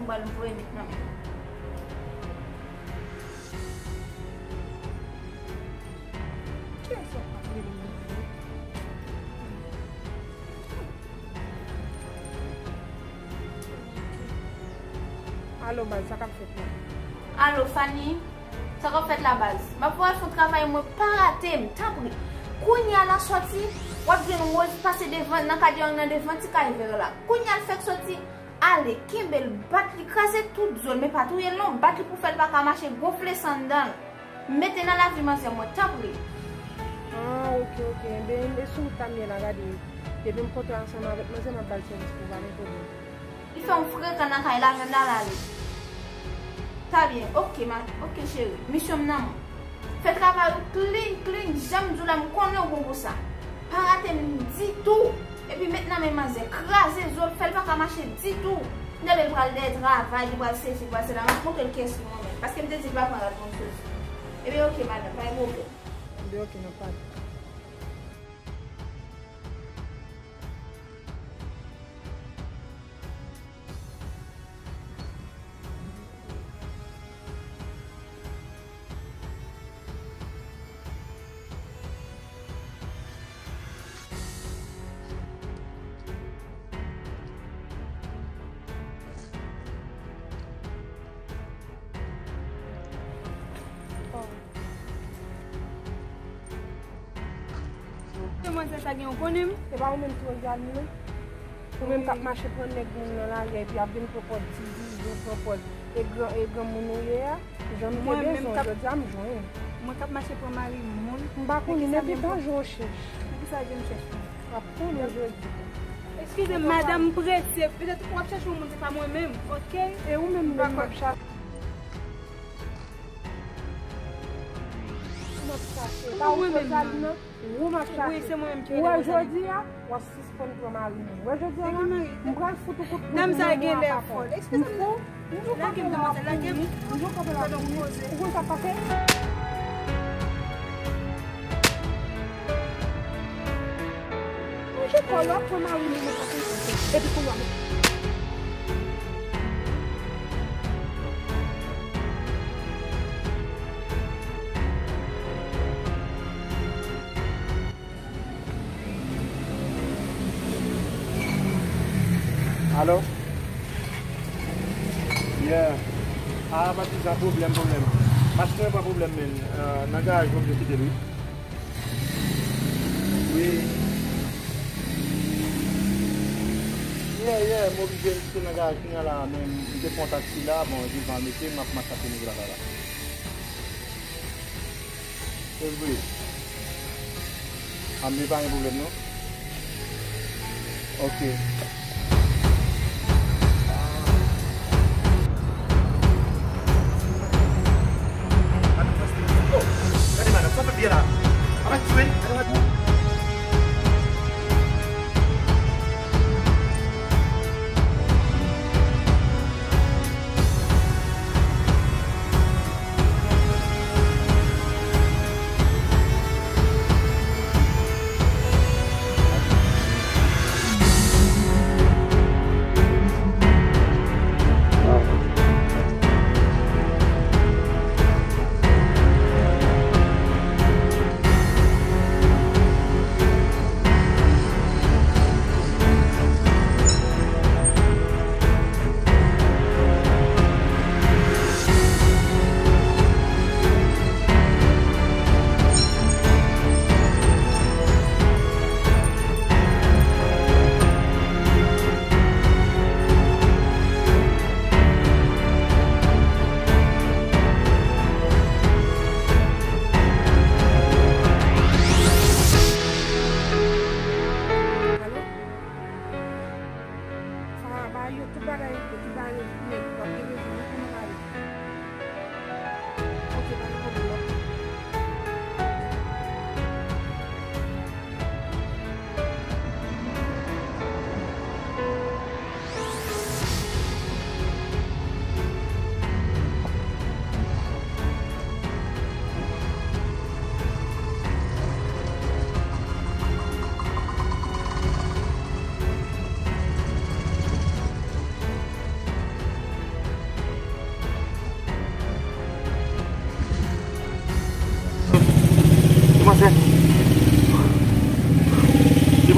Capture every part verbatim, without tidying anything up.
Mwen, m voye met nan men. Kiyès sa ap rele m? Alo, baz, sa k ap fèt la? Alo, Fanny, sa k ap fèt la, baz? M ap voye fè yon travay, mwen pa rate m, tanpri. Kounye a l a sòti, w ap jwenn Rose pase devan, nan kadyè nan devan ti kay vè la. Kounye a l fèk sòti, ale, kenbe l, bat li, kraze tout zo l, men pa touye l non, bat li pou fè l pa ka mache, gonfle sandal. Mete nan lavi manzè mwen, tanpri. Ah, ok, ok. Enben, e sou wout la m ye la, gade. Depi m kontre ansanm avèk manzè, m ap ba l sèvis pou ou, pa gen pwoblèm. Li fè yon frekan nan kay la, men l al ale. Ta byen, ok, ma, ok, cheri. Misyon m nan men w. Fè travay ou clean, clean, jan m di w la, m konnen w bon pou sa. Pa rate m ditou. Epi met nan men manzè, kraze zo l, fè l pa ka mache ditou. M tande l pral dèyè travay, li pral sesi, li pral sela. M ap montre l kiyès li mwen menm. Paske m te di l pa pran rad moun sesi. Ebyen, ok, madanm, pa gen pwoblèm. Ebyen, ok, n ap pale. Demwazèl sa gen, ou konnen m? Se pa ou menm ki Rosalie, non? Ou menm k ap mache pran nèg moun nan lari a, epi ap vin pran pòz ti bijou, pran pòz e gran, e granmoun ou ye a. Jan m te bezwen w, jodi a m jwenn ou. Mwen k ap mache pran mari moun. M pa konnen, men ki tan jou w chèch. Nan ki sa je m chèch mwen? W ap konnen jodi. Eskize m, madanm, m prese. Petèt w ap chèche yon moun, se pa mwen menm, ok? E ou menm menm m ap chache. M ap chache. Pa ou Rosalie, non? Ou m ap chache. Wi, se mwen menm ki rele Rosalie. Ou wè jodi a, w ap sispann pran mari moun. Ou wè jodi a la, m pral fout ou kout poud. Dam sa a gen lè fòl. Eskize m. M fou. M jwe kanpe la pou li. M jwe kanpe la pou li. Ou konn sa k pase? M jwe kòlòk pou mari moun nan pase. Epi kounye a, Alo? Yeah. Ah, patizan, pwoblèm, pwoblèm. Machin mwen pa pwoblèm, men. Euh, nan garaj, mwen oblije kite l, wi. Wi. Yeah, yeah, m oblije kite nan garaj kounye a la, men m te pran taksi la, bon, epi van mete, m ap mache ap vin lakay la. Se vre. Anben, pa gen pwoblèm non. Ok. Oh, gade madanm, sa fè pye la. Apa tchwen.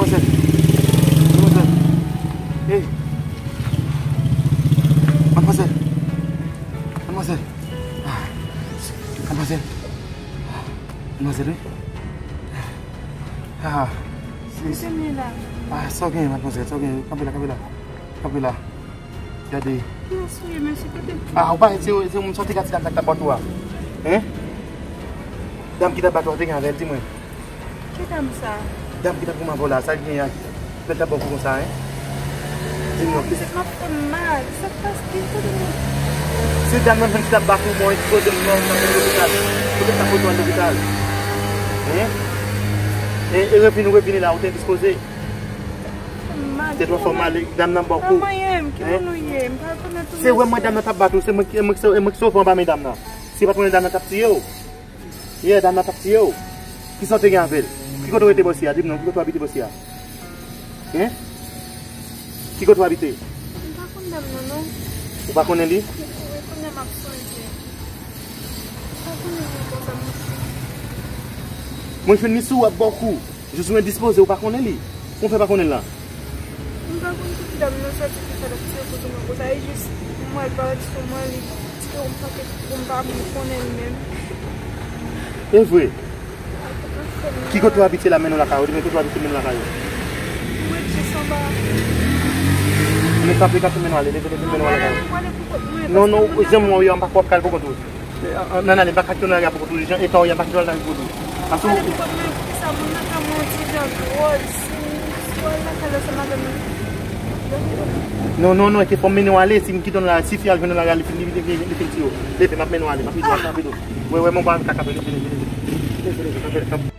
Madmwazèl. Madmwazèl. Hey. Madmwazèl. Madmwazèl. Ah. Madmwazèl. Madmwazèl, wi. Ah. Mesye, m la. Ah, sa w genyen, madmwazèl, sa w genyen? Kanpe la, kanpe la. Kanpe la. Gade. Kiyès ou ye, mesye, kote m? Ah, ou pa, se, se moun sa w te gade dam sa k t ap bat ou a? Hein? Dam ki t ap bat ou a, te gen avè l, di mwen. Ki dam sa? Dam ki t ap goumen avè w la, sa l gen a? Lè l t ap ba w kou konsa, hein? Di m non, ki sa? M ap fè m mal. Sa k pase? Ki kote m? Se dam nan menm ki t ap bat ou, bon, ekspoze m non, nan lopital. Kote m t ap pote w al lopital? Hein? E, e revini, ou revini la, ou te endispoze. Te twò fò m ale, dam nan ba w kou. Pa manyen m, ki moun ou ye? M pa rekonèt ou. Se wè mwen dam nan t ap bat ou, se mwen ki, e mwen ki, e mwen ki sove w anba men dam nan. Si w pa t konnen dam nan t ap tiye w. Yeah, dam nan t ap tiye w. Kisa w te gen avè l? Ki kote w rete bò isi a? Di m non, ki kote w abite bò isi a? Hein? Ki kote w abite? M pa konn dam nan, non. Ou pa konnen li? Wi, kounye a m ap sonje. M pa konnen li konsa, mesye. Mwen jwenn li sou w ap ba w kou. Jis ou endispoze, ou pa konnen li. Kòman w fè pa konnen l la? M pa konn pou ki dam nan soti, ki fè l ap tire kote mwen konsa. E jis m wè l parèt sou mwen, li tire yon pakèt kou, m pa konnen l menm. E vre? Ki kote w abite la, mennen w lakay ou? Di mwen kote w abite, mennen w lakay ou. M ret jis anba. Men sa aplike ap mennen w ale, leve, leve, mennen w lakay ou. Non, non, jan m wè w yo, m pa kwè w ap ka al pou kont ou. Nan ale, m pa ka kite w nan lari a pou kont ou, jan eta w ye a, m pa kite w al nan lari pou kont ou. Paske w... Ale pou kont mwen, poukisa moun nan ka mwen yon ti jan dwòl, si, si w al lakay la, sa madanm nan. Non, non, non, e ke fò m mennen w ale, si m kite w nan lari, si fi a al jwenn w nan lari a, li fin, li, li, li, li fin tiye w. Leve, m ap mennen w ale, m ap mennen w ale, m ap mennen w ale. Wè, wè, men w pa ka kanpe, leve, leve, leve. Leve, leve, kanpe, kanpe.